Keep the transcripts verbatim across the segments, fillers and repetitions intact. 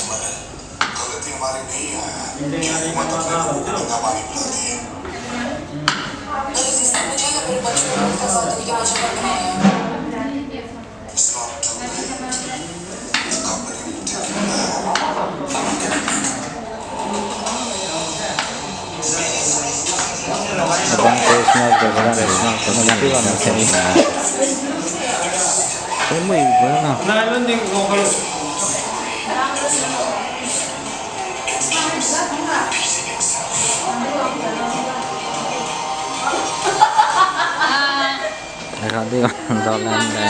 गलती हमारी नहीं है, क्योंकि मत अपने को गुनाहगार बना दिए। मुझे या मेरे बच्चों को अपना साथ देने की वजह बनाया है। It's not too late. The company will take you back. Abang Krishna, Krishna, Krishna, Krishna. Eh, mui, mui na. Ai, kha di, dao lan de.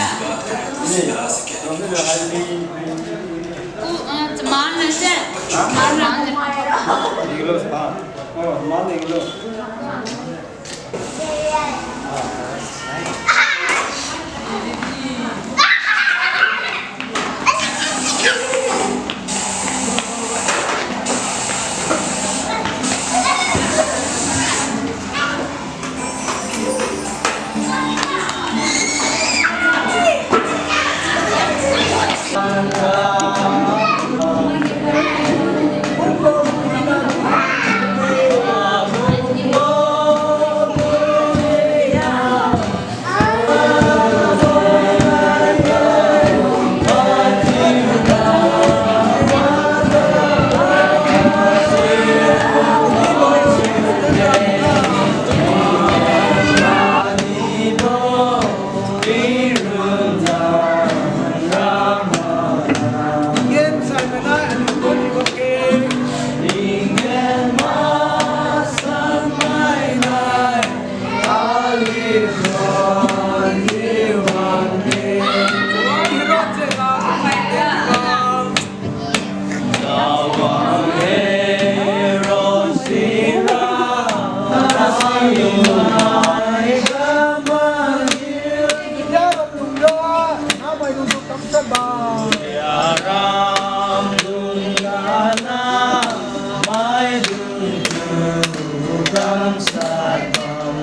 U, ah, chaman na se. Chaman na.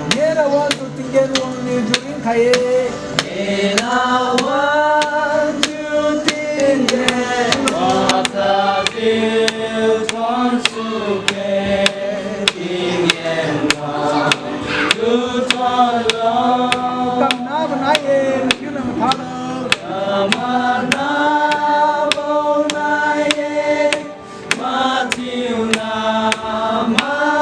Ngena wangtu tinggen wangniu juring khai-e. Ngena wangtu tinggen wangtadi thuonsuke tinggen wangtu thuonlo. Kamna banai-e, nakiu na mathalo. Kamna banai-e. Mathiuna mathalo.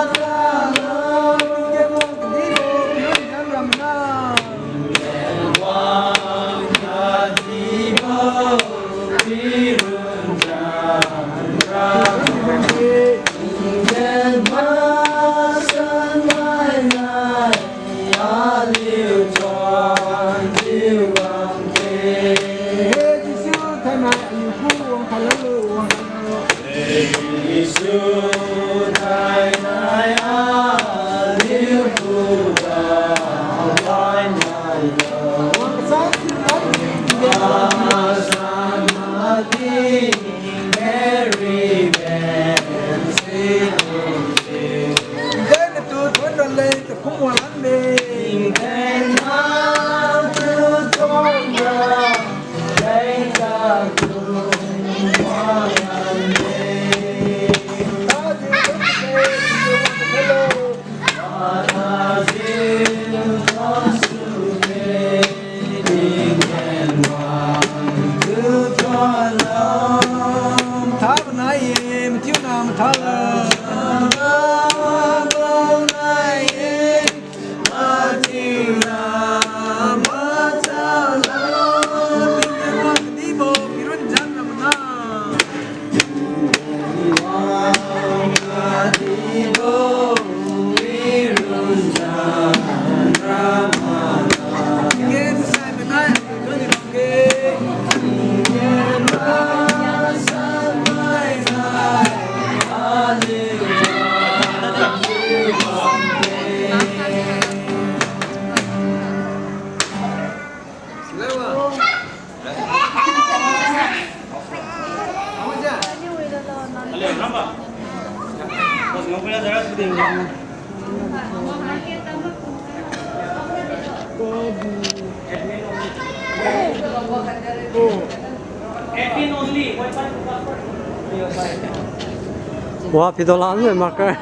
Wa, pido la ne marker.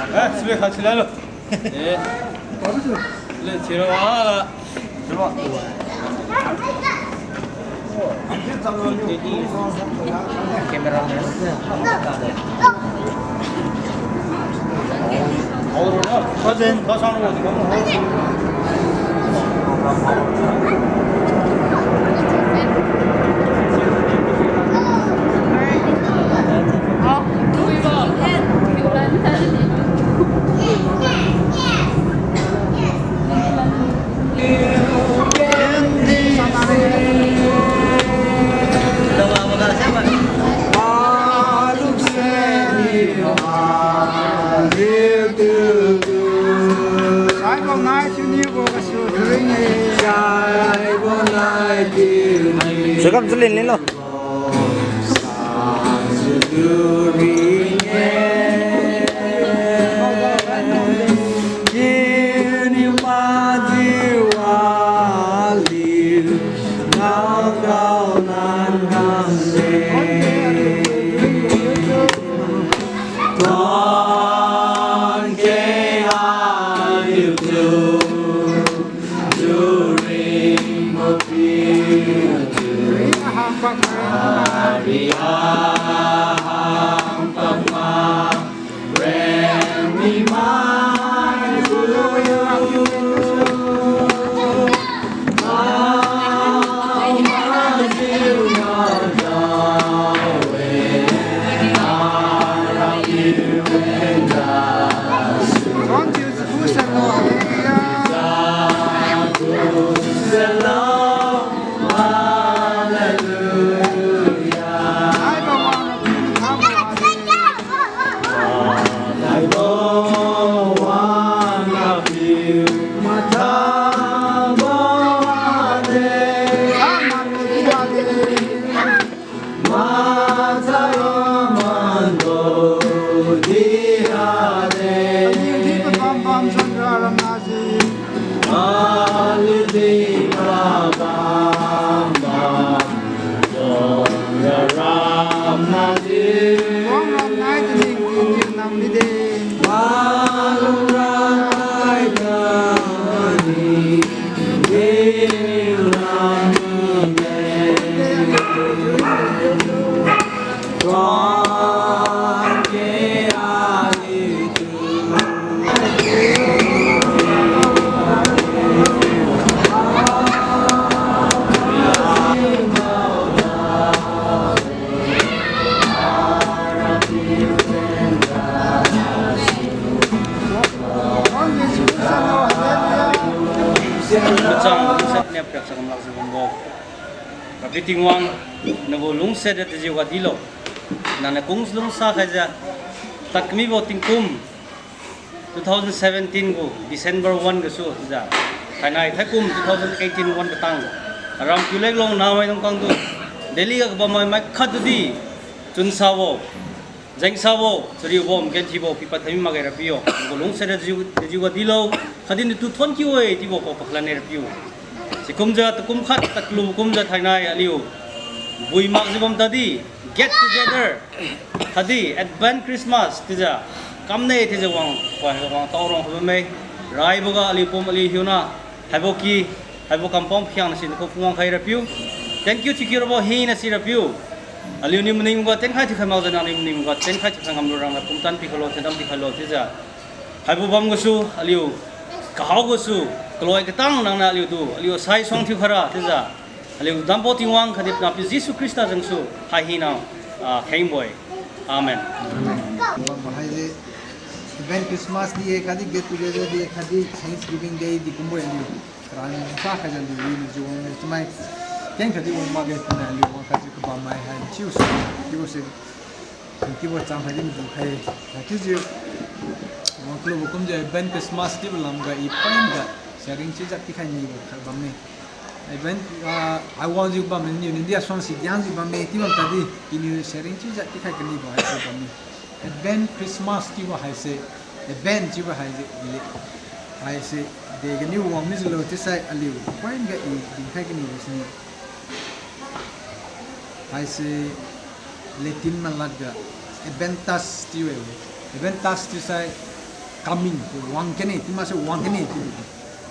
Eh, sibui khat sila lo. Eh. Le, sila wala. Camera. Sukam chalin lilo. Kachang lungsiat niu piak chakam lakjiu bambo Rapiu Tingwang, nagu lungsiat ra tajiu ga dilo. Nangniu kung lungsa khaijiu, tadkamibo tingkum two thousand seventeen gu December one gasu jiu, thainai thaikum two thousand eighteen one katang, aram Kiulek Long nahmaidung khangtu Delhi ga kabammai mai khat tudi, chunsabo, jengsabo, chariubo, magenthiubo pipad khaimi makge Rapiu. Nagu lungsiat ra tajiu, tajiu ga dilo, khatdi natu thonkiu-e chiubo paopa khalan-e Rapiu. Sikumjiu takum khat tadkalu kumjiu thainai aliu bui makjiu bam tadi, get together, khatdi Advent Christmas chiujiu kamne chiujiu wang, wang, wang tao rong kha bamme. Raiboga aliu pum aliu hiuna, haibo ky, haibo kampao pakhiangna si nangku phungwang khai Rapiu. Thank you thiukiu rabo hina si Rapiu. Aliuniu maningboga tienkhai thiukhai makjiu nangniu maningboga tienkhai thiukhai ngamlu rangna pumtan pikhailo, thiudam pikhailo chiujiu. Haibo bam gasu aliu, kahao gasu, kaloi katang nangniu aliutu aliu sai suang thiukhaira chiujiu. Aliu Dambo Tingwang khatdi Panahpiu Jesu Khrista jengsu hai hina, ah, khengbo-e. Amen. Amen. Bam hai je, even Christmas di-e, khatdi get together di-e, khatdi Thanksgiving Day di kumbo-e aliu. Karan sa khaja aliu winijiu wang-e, chamai keng khatdi wang makge, khatdi aliu wang khatdi kabam mai hai chiu si, chiu si. Chiubo cham hai di madu khai. Chiujiu wang kalubo kumjiu even Christmas chiubo lamga i point ga sharing chiujiu pikhai nibo khat bamme. Even, ah, I want you bam niu ni dia suang si diang jiu bamme, chiu bam tadi, iniu sharing chiujiu pikhai kanibo hai chiu bamme. Even Christmas chiubo haise, even chiubo haise, haise, de ganiu wang mijiulo chiusai aliu point ga i dinkhai kanibo sini. Haise Latin malad ga Adventus chiu-e. Adventus chiusai coming, wang kani, chiu maksai wang kani chiu-e.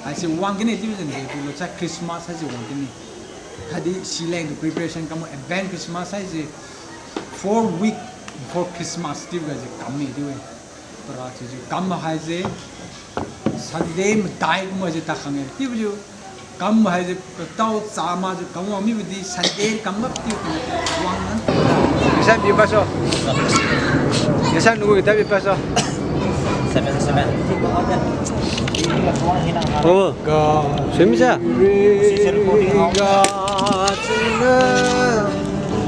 Haise wang kani chiu jeng de, chiulo sai Christmas haise wang kani. Khatdi sileng tu preparation kam-e, Advent Christmas haise four week before Christmas chiubo ga je kam-e chiu-e. Para chiujiu kam haise Sunday madai kumbo haise takhang-e. Chiujiu kam haise katao chamajiu kam wang mibo di Sunday kam ga chiu wang nan. Isa bi paso. Isa nugu kita bi paso. Seven, seven. Oh, ga, semi sa.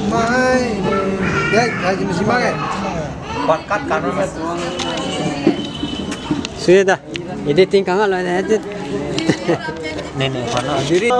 Mai. Ya, kaji masi mai. Sudah. Editing kang lo edit. Nene, mana? Diri.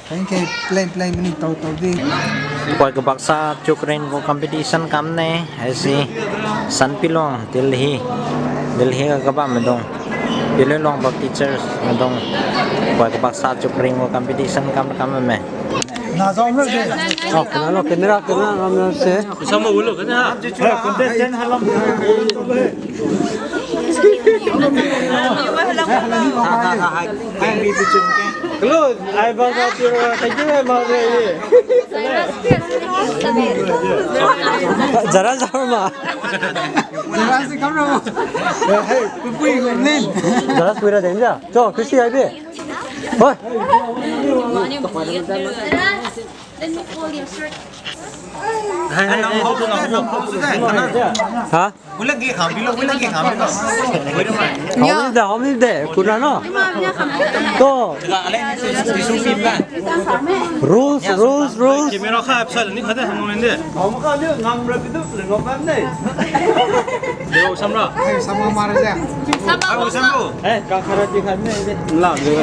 Thank you, plain, plain mani tao tao di. Poi kabaksa chukring gu competition kamne, haise Sanpilong, Delhi. Delhi ga kabam maidung. Pilulong Baptist Church maidung. Poi kabaksa chukring gu competition kam kam me. Na zong lo de. Oh, kana lo, camera, camera, ram lo se. Sama ulo kana. Hai, contestant halam. Hello, ai ba ga tiro, thank you, ma. Zara zara ma. Zara si kam ra ma. Hey, pui pui ko nin. Zara pui ra den ja. Cho, Christy ai bi. Hoi. Let me pull your shirt. Ha? Wala gi kham bilo, wala gi kham bilo. How many de, how many de? Kuna no? To. Rules, rules, rules. Camera kha apsa ni khade hamong de. Hamong kha ni ngam ra bidu le ngam ne. Deo samra. Ai, samra mara ja. Ai, samra. Eh, ka khara di khan ne. La de.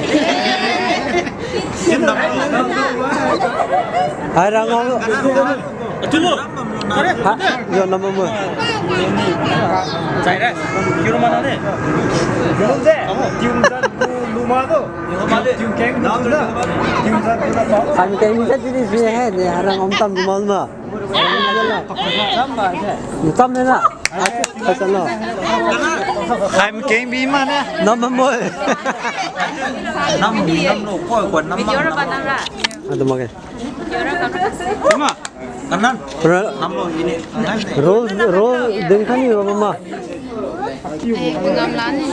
Hai rang ngam. Atulo. Ha? Yo, nama mo. Chai re. Kiu mana de? Kiu de. Kiu de. Luma do. Luma de. Kiu keng do na. Kiu de. Kiu de. Kan keng ni sa didi si hai de, harang om tam luma luma. Tam de na. Hai, hai, chalo. Hai, keng bi ma na. Nama mo. Nam bi nam lo, koi koi nam ma. Video ra ba nang ra. Adu ma ke. Video ra ba nang ra. Ma. Kanan. Ra- Namlo ini. Rose, rose, dengkhani ba mama. Eh, kungam lani.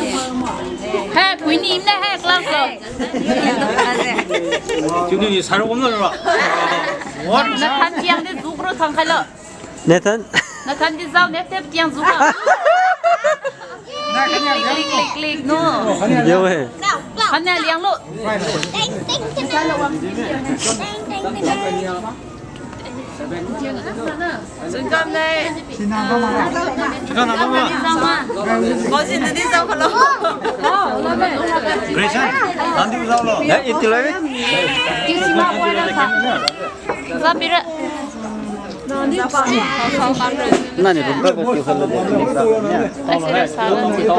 He, puini imne he, class lo. Chuni ni saro kumlo ba. Nathan tiang de zukro thangkhailo. Nathan. Nathan di zau ne tep tiang zukro. Click, click, click, click, no. Yo he. Khana liang lo. Sungkam nai. Sungkam nai, mama. Mama, sini di zau kalo. Grayson, nandi zau lo. Ya, iti lai. Zau pira. Nani room ba ko kiu khala de. Asira sa la ji to.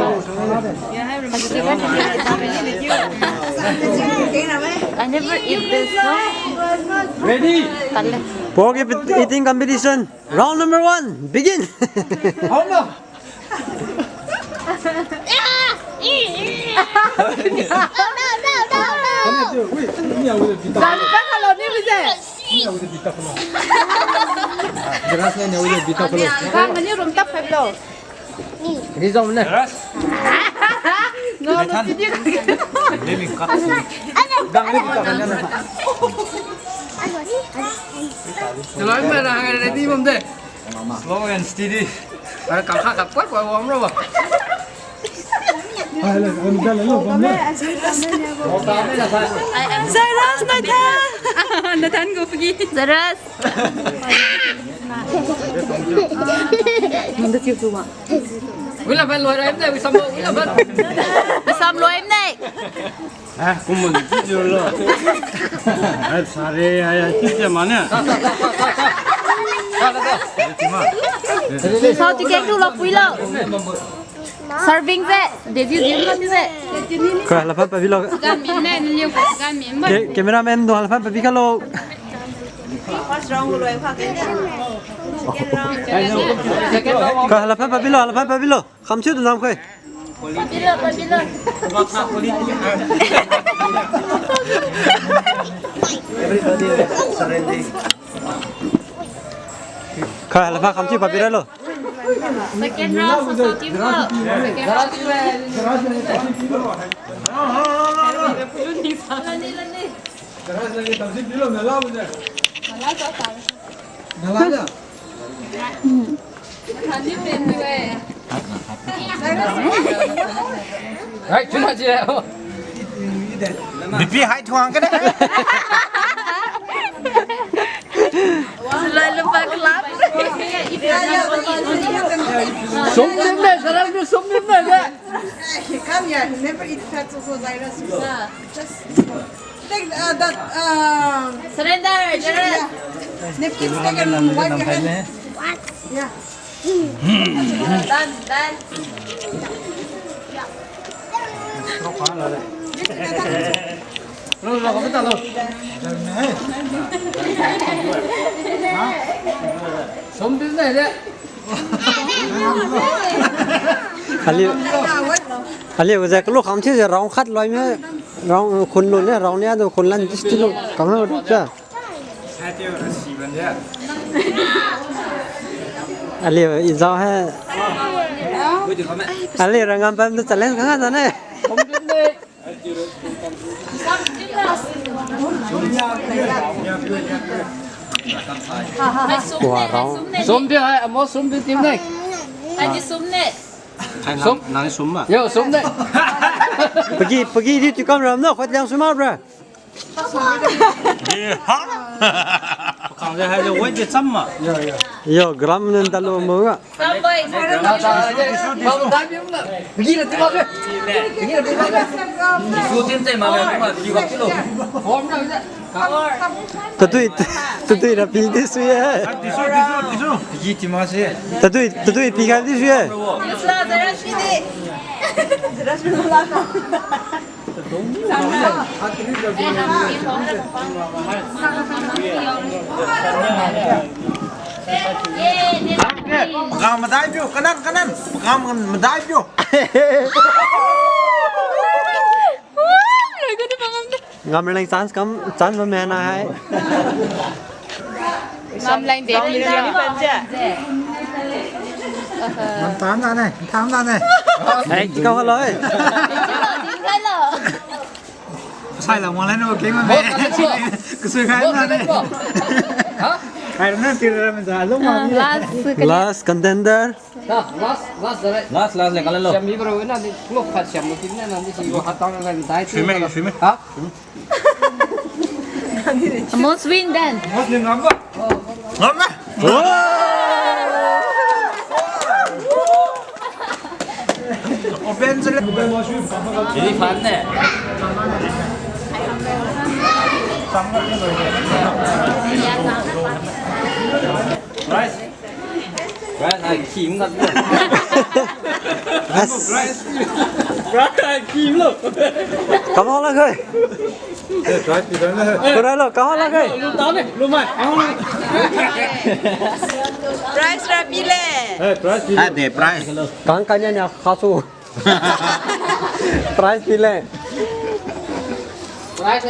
I never eat this, no? Ready? Talle. Pork eat-, eating competition. Round number one, begin. How no? Zan pa kalo ni bije. Ras ne, ne, udah bita ko lo. Bang, mani room tap phailo. Ni jom ne. Ras. No, no, sidi. Let me cut. Bang, ni bita ko na. Jalan mana, ready bam de. Slow and steady. Ara kangkha ka poi poi wam ro ba. Cyrus, Nathan. Nathan go pergi. Cyrus. Wila ban loi rai ne, wisam loi, wila ban. Wisam loi ne. Eh, kumon ni chiu lo. Eh, sare, ai, ai, chiu chiu mane. Sao tu keng tu lo pui lo. Serving se, de ji ji lo se. Ka la pha pa bi lo. Gan min ne, ni liu ka gan min ba. Ke, cameraman do la pha pa bi ka lo. Ka la pha pa bi lo, la pha pa bi lo. Kham chiu tu nam khoi. Pabilo, pabilo. Everybody surrendering. Kha, la pha kham chiu pabira lo. Second round, so, so, team ko. Second round. Lani, lani. Right, too much, yeah. B P high thuang ka na. Sulai lupa kelap. Sum dim na, sarang tu sum dim na, ka. Come here, never eat fat, so, so, Cyrus. Just take, uh, that, uh, surrender, surrender. Yeah. Napkins, take and wipe your hand. Yeah. Done, done. Lo, lo, kami tak lo. Sum dim na de. Ali, ali, uza kalo kham chiu je round khat loi me, round khun lo ne, round ne, ado khun lan dis ti lo, kang lo cha. Ali, izao hai. Ali, rangam pam tu challenge kang ta ne. Wa, round. Sum di hai, amo sum di team nai. Aji sum ne. Sum? Nang sum ma? Yo, sum ne. Pagi, pagi di tukam ram na, khot liang sum ma, bra. Ye, ha? Pakang de hai de, wai de cham ma? Yo, gram nen ta lo mo ga. Tatui, tatui ra pi di sui e. Tatui, tatui pi khai di sui e. Paga madai piu, kanan, kanan. Paga madai piu. Ngam leng chance kam, chance ma mena hai. Ngam leng de. Ngam tam na ne, tam na ne. Hai, kau hello, eh. Sai la wang lai no, keng ma me. Kasui khai na ne. Ha? Khai na ti ra me za lo ma. Last contender. Last, last, last, last le, kala lo. Siam mi bro, na di, lo khat siam mo, tin na, na di, si, wa, hatang, na, dai, sui me, sui me. Ha? Amo swing then. Amo swing ngam ba? Ngam na? Open sele. Jadi fan ne. Nice. Prize hai kim na. As. Prize hai kim lo. Kamu lah kai. Eh, prize pi dana hai. Kau dah lo, kamu lah kai. Lu tahu ni, lu mai. Prize rapi le. Eh, prize pi. Ah, de prize. Kang kanya nya khasu. Prize pi le. Prize